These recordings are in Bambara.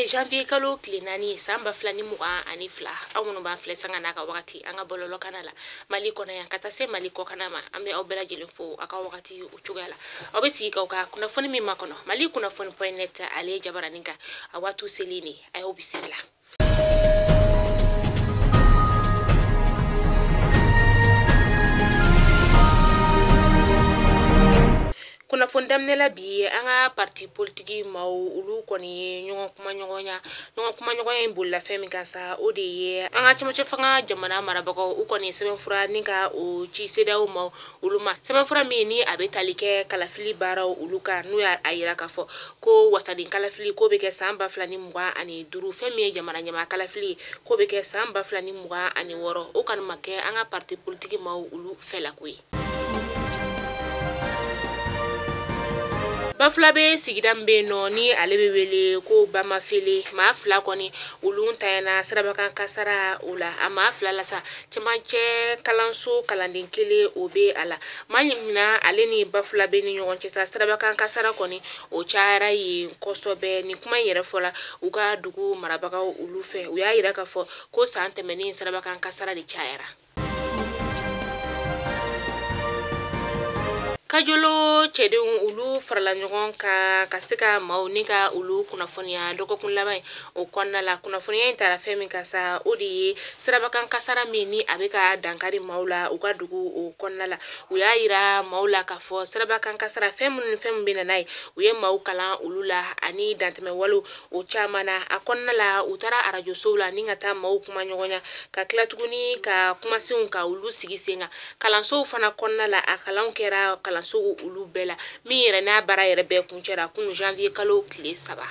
Ye janvier kalo tile 4 san 2022. Aw minnu b'an filɛ sanga n'a ka wagati an ka bɔlɔlɔ kana la Mali kɔnɔ yan ka taa se Mali kɔkana ma, an bɛ aw bɛɛ lajɛlen fo aw ka wagati o cogoya la. Aw bɛ sigi k'aw ka kunnafoni min makɔnɔ Mali kunnafoni point net ale jabaranin kan, a waati selen de, a y'aw bisimila. Kunnafoni daminɛ la bi, an ka parti politique maaw olu kɔni ye ɲɔgɔn kumaɲɔgɔnya in bolila fɛn min kan sa, o de ye an ka cɛmancɛ fanga jamana marabagaw u kɔni ye sɛbɛnfura ni ka o ci CEDEAO maaw olu ma. Sɛbɛnfura min ni a bɛ tali kɛ kalafili baaraw olu kan, n'u y'a yira k'a fɔ ko wasaden kalafili ko bɛ kɛ san 2025, fɛn min ye jamana ɲɛmaa kalafili ko bɛ kɛ san 2026, o kɔni ma kɛ an ka parti politique maaw olu fɛlako ye. Bafulabe sigida min bɛ yen nɔ ni ale bɛ wele ko Bamafele, maa fila kɔni olu ntanyana sirabakan kasara o la. A maa fila la sa, cɛmancɛ kalanso kalanden kelen o bɛ a la. Maa ɲininka ale ni Bafulabe ni ɲɔgɔn cɛ sa, sirabakan kasara kɔni o cayara yen kosɛbɛ. Nin kuma in yɛrɛ fɔla u ka dugu marabagaw olu fɛ, u y'a yira k'a fɔ ko san tɛmɛnen sirabakan kasara de cayara. Kajolo cɛdenw olu farala ɲɔgɔn kan ka se ka maaw ni ka olu kunnafoniya dɔgɔkun laban in o kɔnɔna la. Kunnafoniya in taara fɛn min kan sa, o de ye sirabakan kasara min ni a bɛ ka dankari maaw la u ka dugu o kɔnɔna la. U y'a yira maaw la k'a fɔ sirabakan kasara fɛn minnu ni fɛn min bɛ na n'a ye, u ye maaw kalan olu la ani dantɛmɛwalew o caman na. A kɔnɔna la, u taara arajosow la ni ka taa maaw kuma ɲɔgɔnya, ka tila tuguni ka kumasenw ka olu sigi sen kan. Kalansow fana kɔnɔna la, a kalanw kɛra kalanso olu bɛɛ la, min yɛrɛ n'a baara yɛrɛ bɛɛ kuncɛra kunun janvier kalo tile 3.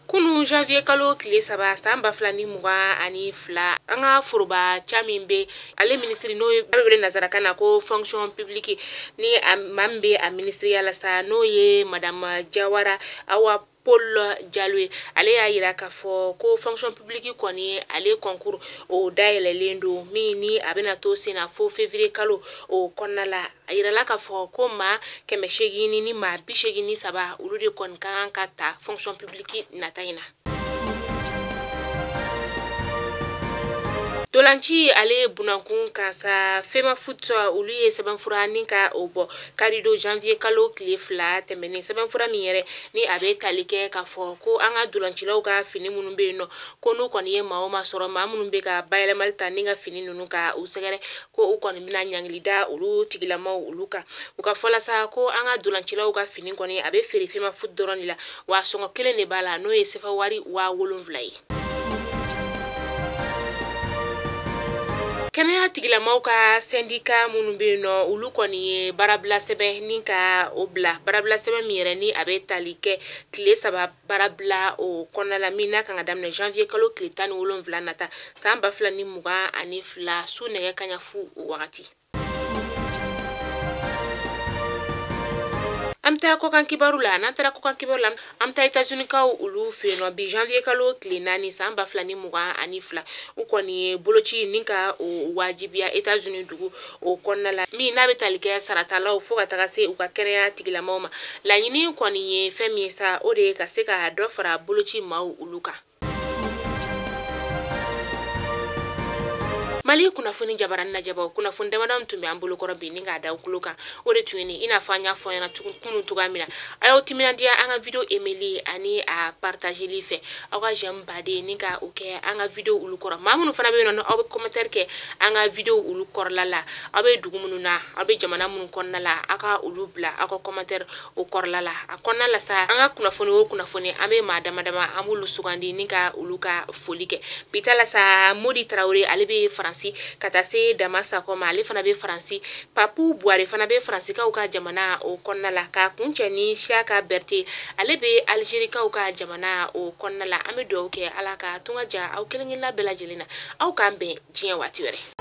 Kunun janvier kalo tile 3 san 2022, an ka foroba ca min bɛ ale minisiri n'o ye a bɛ wele nansarakan na ko fonction publique, ni a maa min bɛ a minisiriya la sa, n'o ye madame Jawara Awa Paul Jalo ye, ale y'a yira k'a fɔ ko fonction publique kɔni ale concours o dayɛlɛlen don, min ni a bɛna to sen na fo février kalo o kɔnɔna la. A yirala k'a fɔ ko maa 800 ni maa 83 olu de kɔni ka kan ka ta fonction publique nata in na. Dolanci ale bunankun kan sa, FEMAFOOT olu ye sɛbɛnfura ni ka o bɔ karidon janvier kalo tile 2 tɛmɛnen. Sɛbɛnfura min yɛrɛ ni a bɛ tali kɛ k'a fɔ ko an ka dolancilaw ka fini minnu bɛ yen nɔ, ko n'u kɔni ye maa o maa sɔrɔ, maa minnu bɛ ka bayɛlɛmali ta ni ka fini ninnu ka u sɛgɛrɛ, ko u kɔni bɛna ɲangili da olu tigilamaw olu kan. U ka fɔ la sa ko an ka dolancilaw ka fini kɔni a bɛ feere FEMAFOOT dɔrɔn de la, wa sɔngɔ kelen de b'a la, n'o ye sefa wari 7000 ye. Kɛnɛya tigilamaw ka syndicat minnu bɛ yen nɔ, olu kɔni ye baarabila sɛbɛn ni ka o bila, baarabila sɛbɛn min yɛrɛ ni a bɛ tali kɛ tile 3 baarabila o kɔnɔna la, min n'a kan ka daminɛ janvier kalo tile 17 nata san 2022 su nɛgɛ kanɲɛ fu o wagati. An bɛ taa kɔkan kibaru la. N'an taara kɔkan kibaru la, an bɛ taa États-Unis kaw olu fɛ yen nɔ bi janvier kalo tile 4 san 2022, u kɔni ye boloci ni ka o wajibiya États-Unis dugu o kɔnɔna la, min n'a bɛ tali kɛ saratalaw fo ka taga se u ka kɛnɛya tigilamaw ma. Laɲini kɔni ye fɛn min ye sa, o de ye ka se ka dɔ fara boloci maaw olu kan. Mali kunnafoni jabaranin lajɛbaw, kunnafoni damadɔ tun bɛ an bolokɔrɔ bi ni k'a da kulo kan, o de tun ye nin. I n'a fɔ an y'a fɔ ɲɛna kunun cogoya min na, a y'aw timinandiya an ka video aimeli ani a partageli fɛ, aw ka j'aime baden ni ka o kɛ an ka video olu kɔrɔ. Maa minnu fana bɛ yen nɔ, aw bɛ commentaire kɛ an ka video olu kɔrɔla la, aw bɛ dugu minnu na, aw bɛ jamana minnu kɔnɔna la, aw ka olu bila aw ka commentaire o kɔrɔla la. A kɔnɔna la sa, an ka kunnafoni o kunnafoni, an bɛ maa dama dama an b'olu sugandi ni ka olu ka foli kɛ. Bi ta la sa, Modi Tarawele ale bɛ Faransi, ka taa se Dama Sakɔ ma, ale fana bɛ Faransi, Papu Buware fana bɛ Faransikaw ka jamana o kɔnɔna la, k'a kuncɛ ni Siaka Berete ale bɛ Alizerikaw ka jamana o kɔnɔna la. An bɛ dugawu kɛ Ala ka tunga ja aw kelen kelenna bɛɛ lajɛlen na. Aw k'an bɛn diɲɛ waati wɛrɛ.